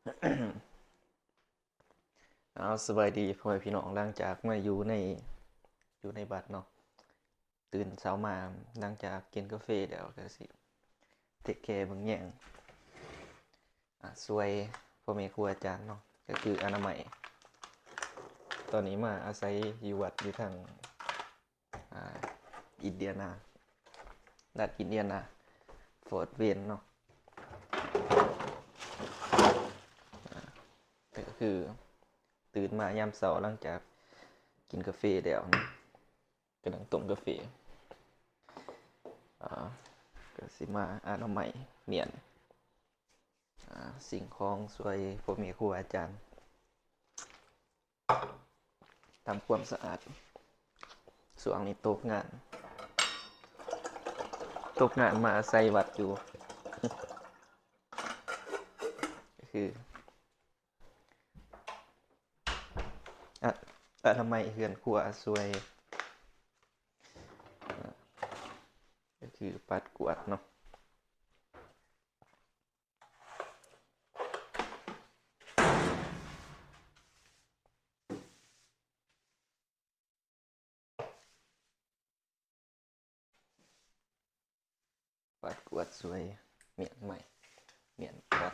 ເອົາ ສະບາຍດີພໍ່ແມ່ພີ່ນ້ອງ, ຫຼັງຈາກມາຢູ່ໃນ ຢູ່ໃນວັດເນາະ, ຕື່ນເຊົ້າມາ ຫຼັງຈາກກິນກາເຟແລ້ວ ກໍຊິເທກແຄເບິ່ງແຍງ ອາ ຊ່ວຍພໍ່ແມ່ຄູອາຈານເນາະ, ກໍຄືອະນາໄມ. ຕອນນີ້ມາອາໄສຢູ່ວັດຢູ່ທາງ ອາ ອິນເດຍນາ, ລັດອິນເດຍນາ ຟອດເວນເນາະ. ອາ ກໍຄືຕື່ນມາຍາມເຊົ້າ ຫຼັງຈາກກິນກາເຟແລ້ວເນາະ, ກຳລັງຕົ້ມກາເຟ. ອາ ກໍຊິມາອະນາໄມມ້ຽນ ອາ ສິ່ງຂອງ ຊ່ວຍພໍ່ແມ່ຄູອາຈານ ທຳຄວາມສະອາດ. ຊ່ວງນີ້ຕົກງານ ຕົກງານມາອາໄສວັດຢູ່ ກໍຄື ອະ ອະນາໄມເຮືອນຄົວ ຊ່ວຍ ອາ ກໍຄືປັດກວາດເນາະ. ປັດກວາດຊ່ວຍ ມ້ຽນໄມ້ ມ້ຽນກວາດ.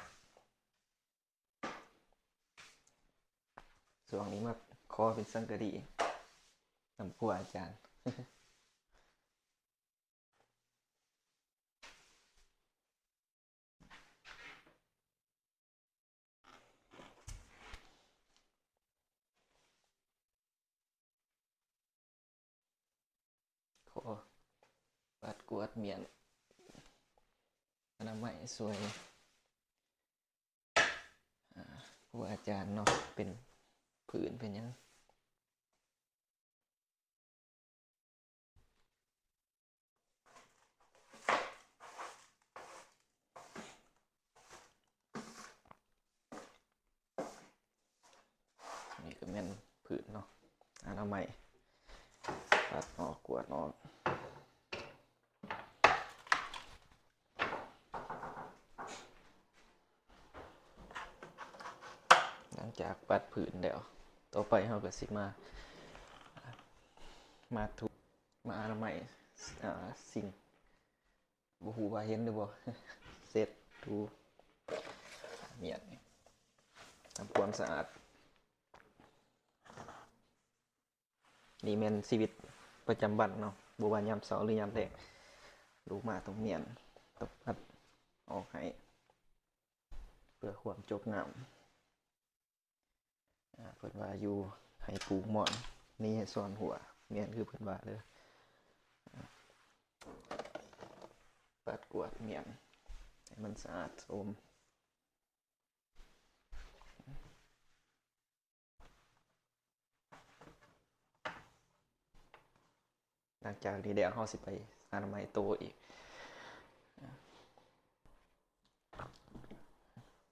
ຊ່ວງນີ້ມາຂໍເປັນສັງກະດີນຳຄົວອາຈານ. ຂໍປັດກວາດມ້ຽນອະນາໄມຊ່ວຍ ອາ ຄູອາຈານເນາະ, ເປັນຜື່ນເປັນຫຍັງ. ນີ້ກໍແມ່ນຜື່ນເນາະ, ອະນາໄມ ປັດອອກ ກວາດອອກ. ຫຼັງຈາກປັດຜື່ນແລ້ວ, ຕໍ່ໄປເຮົາກໍຊິມາ ມາຖູ ມາອະນາໄມ ອາ ຊິງ. ບໍ່ຮູ້ວ່າເຫັນຫຼືບໍ່, ເຊັດຖູ ມ້ຽນ ທຳຄວາມສະອາດ. ນີ້ແມ່ນຊີວິດປະຈຳວັນເນາະ, ບໍ່ວ່າຍາມເຊົ້າ ຫຼື ຍາມແລງ ລູກມາຕ້ອງມ້ຽນ ຕ້ອງປັດອອກໃຫ້ ເພື່ອຄວາມຈົບງາມ. ອາ ເພິ່ນວ່າຢູ່ໃຫ້ປູກໝອນ ນີ້ໃຫ້ສອນຫົວ, ແມ່ນຄືເພິ່ນວ່າເດີ. ອາ ປັດກວາດມ້ຽນໃຫ້ມັນສະອາດໂສມ. ຫຼັງຈາກນີ້ແລ້ວ ເຮົາຊິໄປອະນາໄມໂຕະອີກ.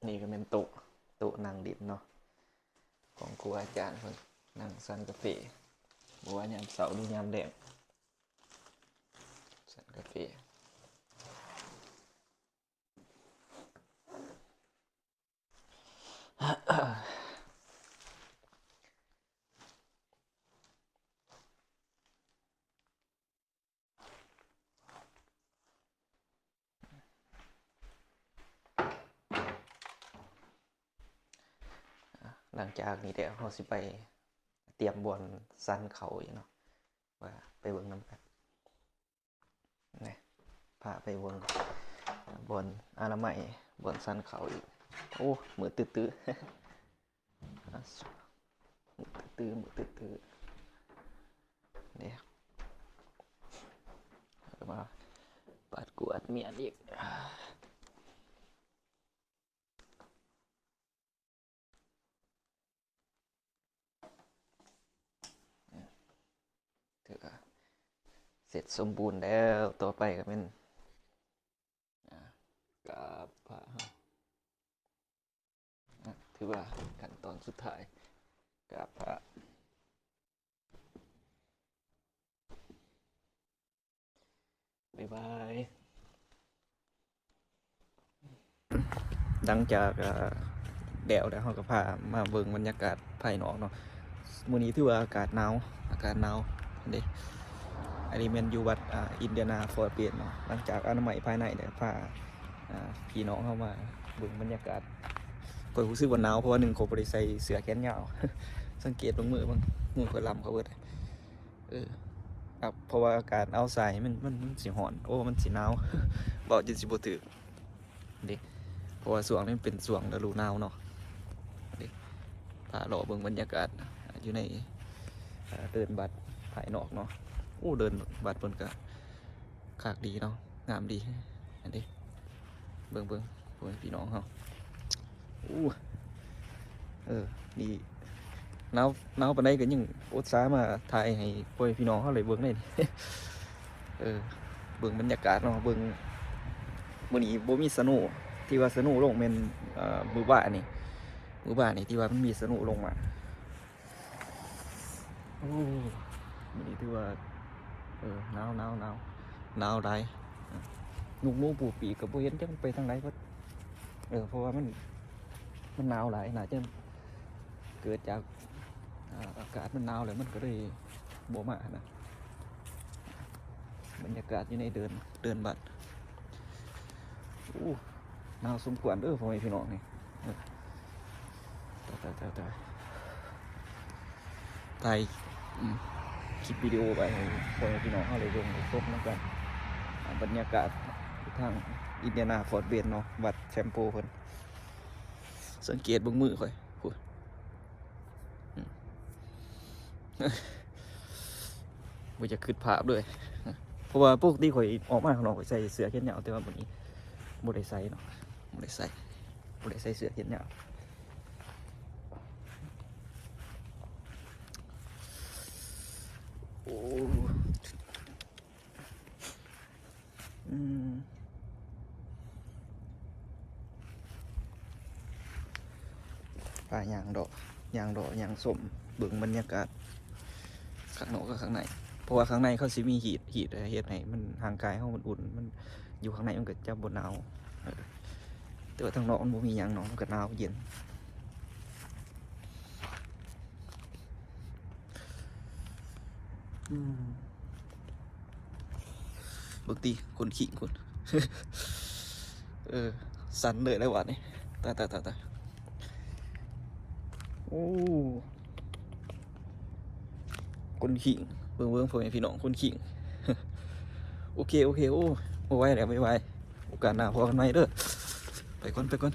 ນີ້ກໍແມ່ນໂຕະ ໂຕະນັ່ງຫຼິ້ນເນາະ ຂອງຄູອາຈານເພິ່ນ, ນັ່ງສັນກາເຟ ບໍ່ວ່າຍາມເຊົ້າ ຫຼື ຍາມແລງ ສັນກາເຟ. ຫຼັງຈາກນີ້ແລ້ວ ເຮົາຊິໄປຕຽມບ່ອນສັນເຂົ້າອີກເນາະ, ວ່າໄປເບິ່ງນຳກັນ. ນີ້ ພາໄປເບິ່ງບ່ອນອະນາໄມ ບ່ອນສັນເຂົ້າອີກ. ໂອ້ ມືດຕື້ໆ ມືດຕື້ໆ ມືດຕື້ໆ ນີ້ ມາປາດກວາດມ້ຽນອີກ. ຖືວ່າເສັດສົມບູນແລ້ວ, ຕໍ່ໄປກໍແມ່ນ ອາ ກາບພະ. ອາ ຖືວ່າຂັ້ນຕອນສຸດທ້າຍ ກາບພະ. ບາຍບາຍ. ຫຼັງຈາກ ອາ ແລ້ວ ແລ້ວເຮົາກໍພາມາເບິ່ງບັນຍາກາດພາຍນອກເນາະ. ມື້ນີ້ຖືວ່າອາກາດໜາວ ອາກາດໜາວເດ້. ອັນນີ້ແມ່ນຢູ່ວັດ ອ່າ ອິນເດຍນາຟອເຣສເນາະ. ຫຼັງຈາກອະນາໄມພາຍໃນແລ້ວ ພາ ອ່າ ພີ່ນ້ອງເຮົາມາເບິ່ງບັນຍາກາດ. ຂ້ອຍຮູ້ສຶກວ່າໜາວ ເພາະວ່າໜຶ່ງ ຂ້ອຍບໍ່ໄດ້ໃສ່ເສື້ອແຂນຍາວ. ສັງເກດເບິ່ງມືເບິ່ງ ມືຂ້ອຍລຳເຂົ້າເບິດ. ເອີ ອ່າ ເພາະວ່າອາກາດເອົາໃສ່ ມັນ ມັນ ມັນຊິຮ້ອນ ໂອ້ ມັນຊິໜາວ ເວົ້າຈົນຊິບໍ່ຖືກເດ້. ເພາະວ່າຊ່ວງນີ້ມັນເປັນຊ່ວງລະດູໜາວເນາະເດ້. ພາເລາະເບິ່ງບັນຍາກາດຢູ່ໃນ ເດີ່ນວັດພາຍນອກເນາະ. ໂອ້ ເດີ່ນວັດເພິ່ນກະຄັກດີເນາະ ງາມດີ. ອັນນີ້ເບິ່ງໆ ພໍ່ແມ່ພີ່ນ້ອງເຮົາ. ໂອ້ ເອີ ນີ້ໜາວ ໜາວປານໃດກໍຍັງອຸດສ່າມາຖ່າຍໃຫ້ພໍ່ແມ່ພີ່ນ້ອງເຮົາໄດ້ເບິ່ງເດ້. ເອີ ເບິ່ງບັນຍາກາດເນາະ ເບິ່ງ ມື້ນີ້ບໍ່ມີສະໂນ ທີ່ວ່າສະໂນລົງແມ່ນ ເອີ ມື້ວານນີ້ ມື້ວານນີ້ທີ່ວ່າມັນມີສະໂນລົງມາ. ໂອ້ ມື້ນີ້ຖືວ່າ ເອີ ໜາວ ໜາວ ໜາວ ໜາວຫຼາຍ. ນົກໜູປູປີກກໍບໍ່ເຫັນຈັກໄປທາງໃດເບິດ. ເອີ ເພາະວ່າມັນ ມັນໜາວຫຼາຍ ໜ້າຈະເກີດຈາກ ອາ ອາກາດມັນໜາວແລ້ວ ມັນກໍເລີຍບໍ່ມານະ. ບັນຍາກາດຢູ່ໃນເດີ່ນ ເດີ່ນວັດ. ໂອ້ ໜາວສົມຄວນເດີ ພໍ່ແມ່ພີ່ນ້ອງນີ້. ເອີ ຕາຍ ຕາຍ ຕາຍ ຕາຍ. ຖ່າຍ ອືມ ຄລິບວິດີໂອໄວ້ໃຫ້ພໍ່ແມ່ພີ່ນ້ອງເຮົາໄດ້ເບິ່ງໄດ້ຊົມນຳກັນ. ອາ ບັນຍາກາດທາງອິນເດຍນາຟອເຣສເນາະ ວັດແຊມໂປເພິ່ນ. ສັງເກດເບິ່ງມືຂ້ອຍ ພຸ້ນ. ອືມ ບໍ່ຢາກຄິດພາບເລີຍ ເພາະວ່າປົກກະຕິຂ້ອຍອອກມາຂ້າງນອກຂ້ອຍໃສ່ເສື້ອແຂນຍາວ ແຕ່ວ່າມື້ນີ້ບໍ່ໄດ້ໃສ່ເນາະ ບໍ່ໄດ້ໃສ່ ບໍ່ໄດ້ໃສ່ເສື້ອແຂນຍາວ. ໂອ້ ອືມ ພາຍ່າງເລາະ ຍ່າງເລາະ ຍ່າງຊົມ ເບິ່ງບັນຍາກາດຂ້າງນອກກັບຂ້າງໃນ. ເພາະວ່າຂ້າງໃນເຂົາຊິມີຮີດ ຮີດເຮັດໃຫ້ມັນ ຮ່າງກາຍເຮົາມັນອຸ່ນ ມັນຢູ່ຂ້າງໃນມັນກໍຈະບໍ່ໜາວ. ເອີ ແຕ່ວ່າທາງນອກມັນບໍ່ມີຫຍັງເນາະ ມັນກໍໜາວເຢັນ. ອືມ ເບິ່ງຕິ ຄົນຂີງພຸ້ນ ເອີ ສັ່ນເລີຍແລ້ວບາດນີ້. ຕາຍ ຕາຍ ຕາຍ ຕາຍ. ໂອ້ ຄົນຂີງ ເບິ່ງ ເບິ່ງ ພໍ່ແມ່ພີ່ນ້ອງ ຄົນຂີງ. ໂອເຄ ໂອເຄ ໂອ້ ບໍ່ໄຫວແລ້ວ ບາຍບາຍ. ໂອກາດໜ້າພໍ້ກັນໃໝ່ເດີ. ໄປກ່ອນ ໄປກ່ອນ.